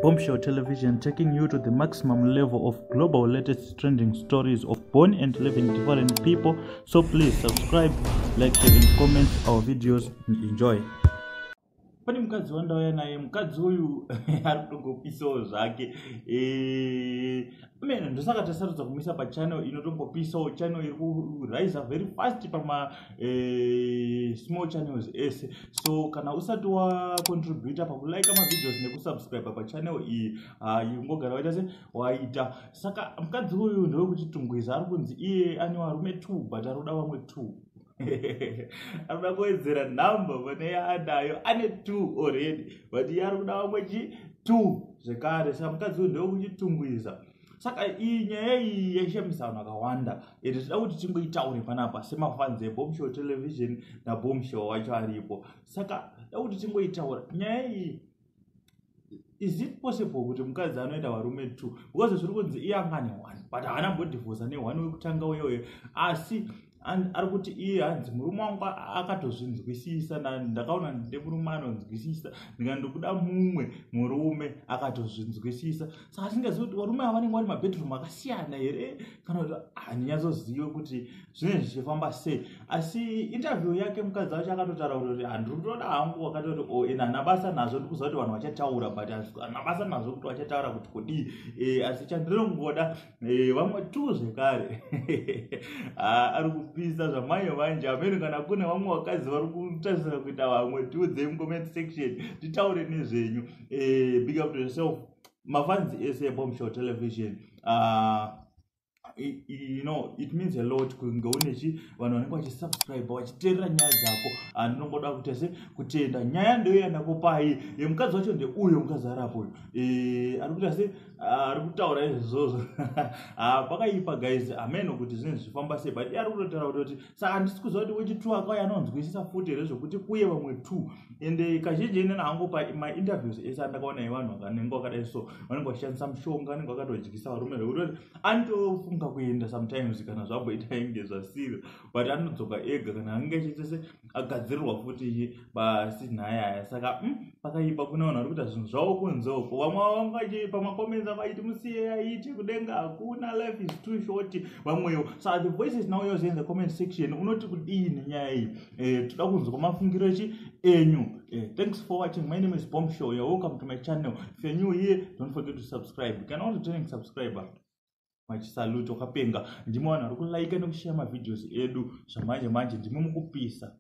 Bombshell Television, taking you to the maximum level of global latest trending stories of born and living different people. So please subscribe, like, share and comment our videos and enjoy. Pane mukadzi wandauya naye, mukadzi uyu ari kutongopisawo zvake. Amen, ndosaka tasarudza kumisa pachannel inotongopisawo, channel iri kurisa very fast pama small channels ese. So kana usati wacontributa pakulika mavideos nekusubscribe pachannel iyi, ingogara waita se waita. Saka mukadzi uyu ndewekuChitungwiza, ari kunzi iye ane varume two, but ari kuda vamwe two, ari kuda kuwedzera nhamba pane yaanayo. Ane two already, but iye ari kuda vamwe chi two zvekare. Saka mukadzi uyu ndewekuChitungwiza. Saka iyi nyaya iyi yashamisa vanhu vakawanda, ende tida kuti tingoitaure panapa semafans eBombshow Television naBombshow wacho aripo. Saka da kuti tingoitaura nyaya iyi. Is it possible kuti mukadzi anoita varume two? Because zviri kunzi iye anga ane one, but haana mbodhivhosa neone wekutanga uyoyo, asi ari kuti iye hanzi murume wangu akatozvinzwisisa. Ndakaona ndine murume anonzwisisa, ndikandokuda mumwe murume akatozvinzwisisa. Saka asingazivi kuti varume ava vanenge vari mabedroom akasiyana here, kana kuti handinyatsozive kuti zvinenge zvichifamba sei. Asi interview yake mukadzi wacho akatotaura kuti handiri kutoda hangu, wakatoti o oh, ende handina basa nazvo, ndikuziva kuti vanhu vachataura, but handina basa nazvo kuti vachataura kuti kudii, asi chandinongoda vamwe tu zvekare. Ari kupisa zvamanje manje. Amene kana kune vamwe vakadzi vari kutarisira kuita vamwe, tiudzei mucomment section, titaure nezvenyu. Big up to yourself, mafans ese eBombshow Television. It means a lot kunge unechi vanhu vanenge vachisubscribe, vachiteerera nyaya dzako. Andinongoda kuti se kutenda. Nyaya ndeyo yandakupai yemukadzi wacho ndeuyo mukadzi ariapo uyu, ari kuita se ari kutaura izvozvo. Pakaipa guys, ameno kuti zvinenge zvichifamba sei, but ari kutotaura kutoti saka handisi kuziva kuti wechi2 akauya anonzwisisa futi here zvokuti kuye vamwe two. Ende kazhinji inene hangu pamainterviews ese andakaona evanhu vakanenge vakadai, so vanenge vachishandisa mushonga, vanenge vakatodyisa varume zvekutoti anotofunga kuenda sometimes kana zvamboita inge zvasiri, but anodzoka ega kana ange achiita agadzirirwa futi basi nhayaya. Saka pakaipa. Kune vanhu vari kuita zvinhu zvavo kunzoko. Vamwe vanga pamacomments avaiti musiye aite, kudenga hakuna, life is too short, vamwewo. Saka the voice is now yours in the comment section. Unoti kudii nenyaya iyi? Toda kunzwa mafungiro echi enyu. Thanks for watching. My name is Bomb Show. You're welcome to my channel. If you're new here, don't forget to subscribe. You can also turning subscriber machisalute wakapenga. Ndimi vanhu vari kulaika nekushare mavideos edu zvamanje manje, ndimi mukupisa.